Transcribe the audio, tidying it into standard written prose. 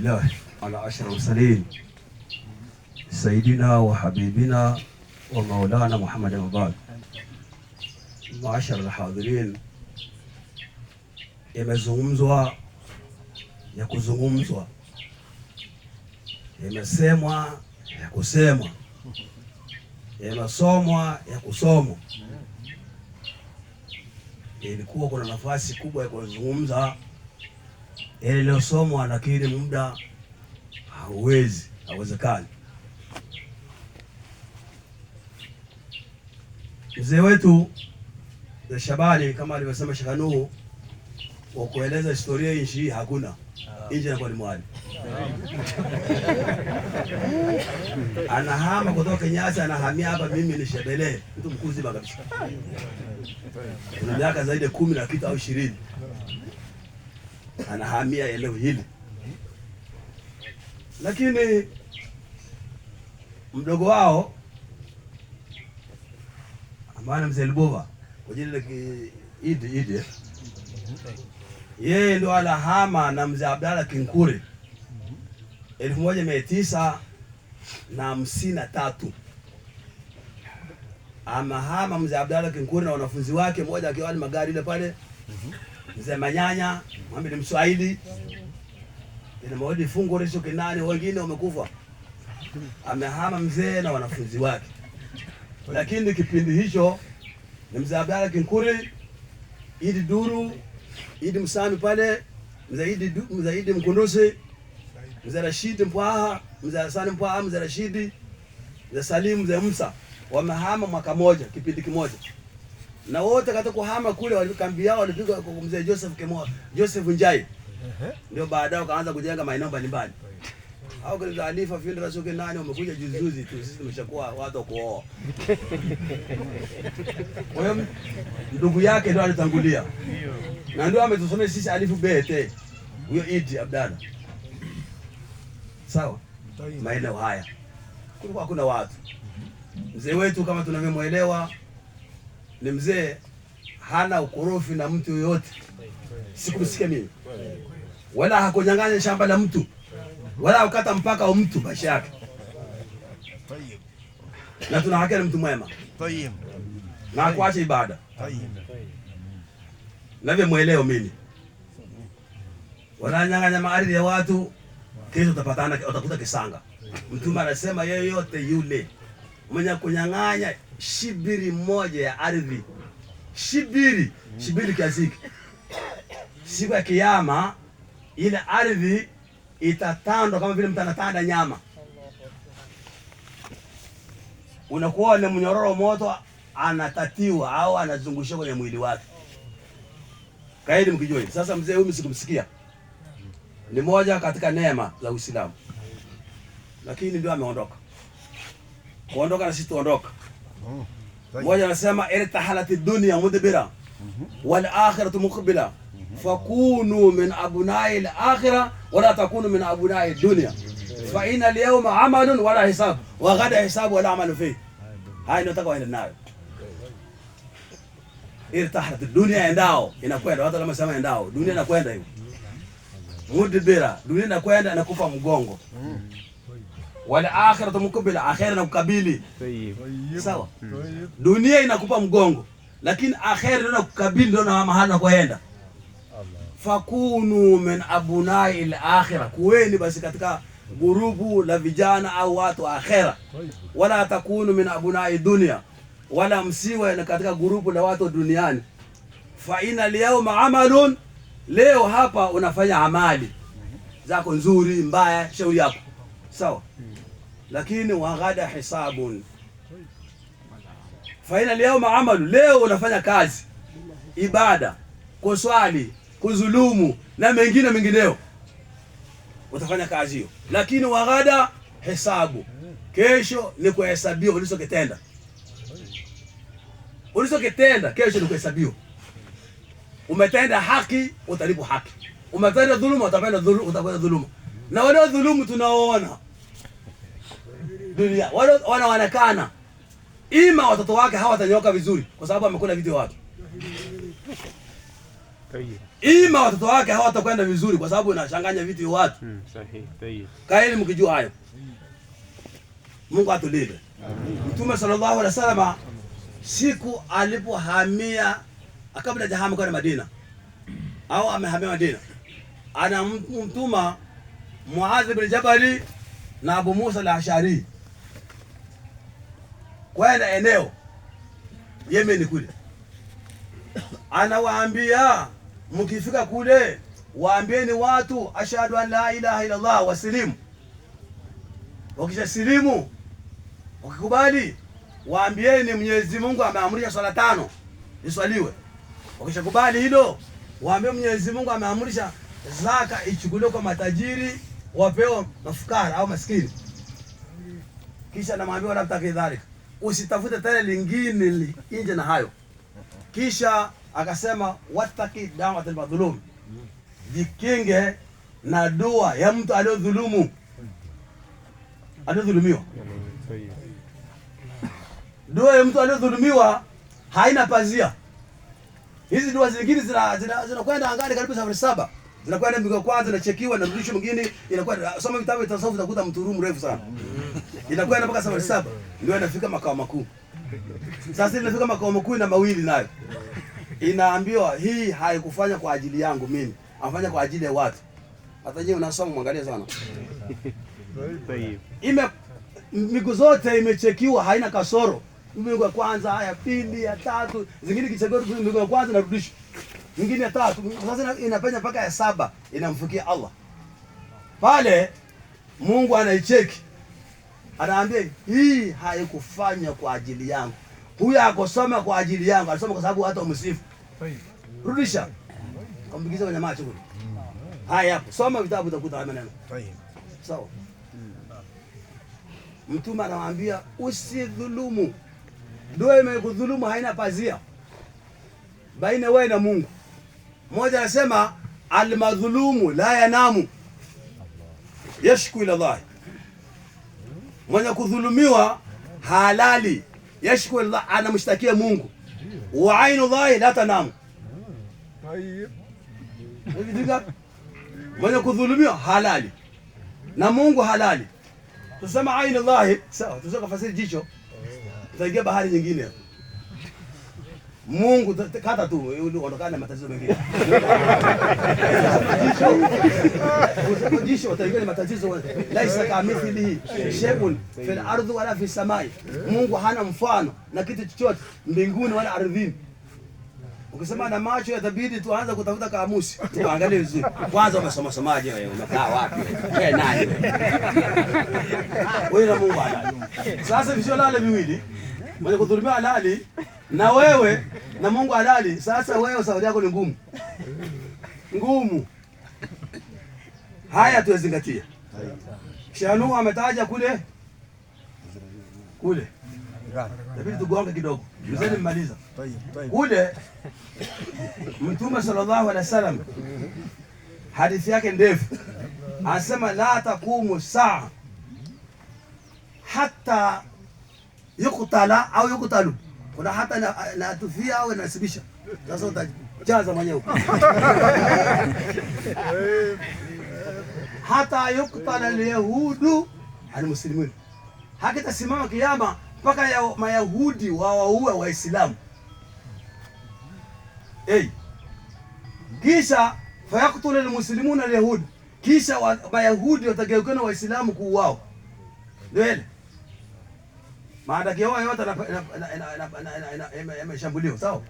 Alhamdulillah ala ashraf mursalin sayyidina wa habibina wa maulana Muhammad wa ba'd. Maashara alhadhirin, imezungumzwa ya kuzungumzwa, imesemwa ya kusemwa, imesomwa ya kusomwa. Ilikuwa kuna nafasi kubwa ya kuzungumza iliyosomwa, lakini muda hauwezi, hauwezekani. Mzee wetu Mzee Shabani kama alivyosema Sheikh Nuhu, wa kueleza historia nchi hii hakuna. Nje na kwa mwali. Anahama kutoka Kenyasa, anahamia hapa, mimi ni Shebele, mtu mkuzima kabisa. Kuna miaka zaidi ya 10 na kitu au 20. Anahamia eneo hili. Lakini mdogo wao ambaye Mzee Lubova kwa jina la Idi Idi, yeye ndo alahama na Mzee Abdalla Kinkuri 1953. Amahama Mzee Abdalla Kinkuri na wanafunzi wake, mmoja akiwa ni magari ile pale, Mzee Manyanya, Muhammad Mswahili, ina maodi fungu reso kinani, wengine wamekufa. Amehama mzee na wanafunzi wake. Lakini kipindi hicho ni Mzee Abdalla Kinkuri, Idi Duru, Idi Msami pale, Mzee Idi Mzee Idi Mkundusi, Mzee Rashidi Mpwaha, Mzee Hassan Mpwaha, Mzee Rashidi, Mzee Salim, Mzee Musa. Wamehama mwaka moja, kipindi kimoja. Na wote katika kuhama kule walikambi yao walipigwa kwa Mzee Joseph Kemo, Joseph Njai. Ndio baadaye wakaanza kujenga maeneo mbalimbali. Hao kwa Alifa Field Rasuke nani wamekuja juzi tu, sisi tumeshakuwa watu kuoa. Kwa hiyo ndugu yake ndio alitangulia. Na ndio ametusomea sisi alifu B T. Huyo Idi Abdalla. Sawa? Maeneo haya kulikuwa hakuna watu. Mzee wetu kama tunavyomuelewa ni mzee hana ukorofi na mtu yoyote. Sikumsikia mimi. Wala hakunyang'anya shamba la mtu. Wala hakukata mpaka wa mtu maisha yake. Na tuna haki na mtu mwema. Na hakuacha ibada. Navyomuelewa mimi. Wananyang'anya maardhi ya watu, kesho utapatana, utakuta kisanga. Mtume anasema yeyote yule mwenye kunyang'anya shibiri moja ya ardhi, shibiri, shibiri kiasi hiki, siku ya kiyama ile ardhi itatandwa kama vile mtu anatanda nyama. Unakuwa ni mnyororo moto, anatatiwa au anazungushwa kwenye mwili wake. Kaidi mkijua hivi. Sasa mzee huyu sikumsikia. Ni moja katika neema za Uislamu. Lakini ndio ameondoka. Kuondoka na sisi tuondoka. Mmoja anasema irtahalati dunya mudbira wal akhiratu muqbila fakunu min abunai al akhirah wala takunu min abunai dunya fa inna al yawma amalun wala hisab wa ghada hisab wala amalu fi. Haya ndio nataka waende nayo. Irtahalat dunya endao inakwenda, watu wanasema endao, dunia inakwenda hivyo. Mudbira, dunia inakwenda inakupa mgongo. Wal akhiratu muqbila, akhira inakukabili. Sawa? Dunia inakupa mgongo, lakini akhira ndio inakukabili, ndio na mahali unakoenda. Fakunu min abunai al-akhirah, kuweni basi katika gurubu la vijana au watu wa akhira. Wala takunu min abunai dunya, wala msiwe katika gurubu la watu duniani. Fa inna al-yawma amalun, leo hapa unafanya amali zako nzuri mbaya, shauri yako. Sawa? Lakini waghada hisabun. Fa inna al-yawma amalu, leo unafanya kazi, ibada, kuswali, kuzulumu na mengine mengineo, utafanya kazi hiyo. Lakini waghada hisabu, kesho ni kuhesabiwa ulichokitenda. Ulichokitenda kesho ni kuhesabiwa. Umetenda haki utalipwa haki, umetenda dhuluma utapenda dhuluma, utapenda dhuluma. Na wale dhulumu tunaoona dunia, wale wanaonekana ima watoto wake hawatanyoka vizuri kwa sababu amekula video watu. Tayyib. Ima watoto wake hawatakwenda vizuri kwa sababu inachanganya vitu vya watu. Sahihi. Tayyib. Kaeni mkijua hayo. Mungu atulinde. Mtume sallallahu alaihi wasallam siku alipohamia, kabla hajahama kwenda Madina au amehamia Madina, anamtuma Muadh bin Jabali na Abu Musa al-Ashari kwenda eneo Yemen kule. Anawaambia mkifika kule waambieni watu ashhadu an la ilaha illallah, wasilimu. Wakishasilimu wakikubali, waambieni Mwenyezi Mungu ameamrisha swala 5 iswaliwe. Wakishakubali hilo, waambie Mwenyezi Mungu ameamrisha zaka ichukuliwe kwa matajiri wapewe mafukara au maskini. Kisha namwambia wala mtaki dhalika, usitafute tena lingine nje na hayo. Kisha akasema wattaqi da'watal madhlum, jikinge na dua ya mtu aliyodhulumu, aliyodhulumiwa. Dua ya mtu aliyodhulumiwa haina pazia. Hizi dua zingine zinakwenda angani karibu safari 7. Zinakwenda mbingu ya kwanza, inachekiwa, inarudishwa mwingine, inakwenda. Soma vitabu vya tasawuf utakuta mturu mrefu sana. Inakwenda mpaka safari 7 ndio inafika makao makuu. Sasa inafika makao makuu na mawili nayo. Inaambiwa hii haikufanya kwa ajili yangu mimi, afanya kwa ajili ya watu. Hata yeye unasoma mwangalie sana. Tayyib. Ime miguu zote imechekiwa, haina kasoro. Miguu ya kwanza, ya pili, ya tatu, zingine kichekiwa miguu ya kwanza inarudishwa. Nyingine ya tatu, sasa inapenya mpaka ya 7 inamfikia Allah. Pale Mungu anaicheki. Anaambia hii haikufanya kwa ajili yangu. Huyu akosoma kwa ajili yangu, alisoma kwa sababu hata umsifu. Rudisha. Kambikiza kwenye macho kule. Haya hapo, soma vitabu utakuta haya maneno. Sawa. Mtume anawaambia usidhulumu. Dua imekudhulumu haina pazia baina wewe na Mungu. Mmoja anasema almadhulumu la yanamu yashku ila Allah. Mwenye kudhulumiwa halali, yashku ila Allah, anamshtakia Mungu. Wa ainu Allah la tanamu. Mwenye kudhulumiwa halali na Mungu halali. Tusema ainu Allah, sawa, tusema kafasiri jicho. Tutaingia bahari nyingine. Mungu kata tu uondokane na matatizo mengine. Jicho, jicho utaingia na matatizo. Laisa kamithlihi shay'un fil ardi wala fi samai. Mungu hana mfano na kitu chochote mbinguni wala ardhini. Ukisema na macho yatabidi tuanze kutafuta kamusi. Tuangalie vizuri. Kwanza umesoma somaje wewe? Umekaa wapi wewe? Wewe nani wewe? Wewe na Mungu halali. Sasa visio lale viwili. Mwenye kudhulumiwa halali na wewe na Mungu halali. Sasa wewe sauri yako ni ngumu. Ngumu. Haya tuyazingatie. Shanu ametaja kule kule. Inabidi tugonge kidogo. Mzee nimemaliza. Kule Mtume sallallahu alaihi wasallam hadithi yake ndefu. Anasema la taqumu saa hatta yuqtala au yuqtalu. Kuna hata na tufia au inasibisha. Sasa utajaza mwenyewe. Hata yuqtala al-yahudu al-muslimun. Hakitasimama kiyama mpaka ya Mayahudi wawaue Waislamu. Hey. Kisha fayaqtulu al-muslimuna al-yahud. Kisha Mayahudi watageuka na Waislamu kuuao. Ndio ile. Maana yake yote na imeshambuliwa, sawa?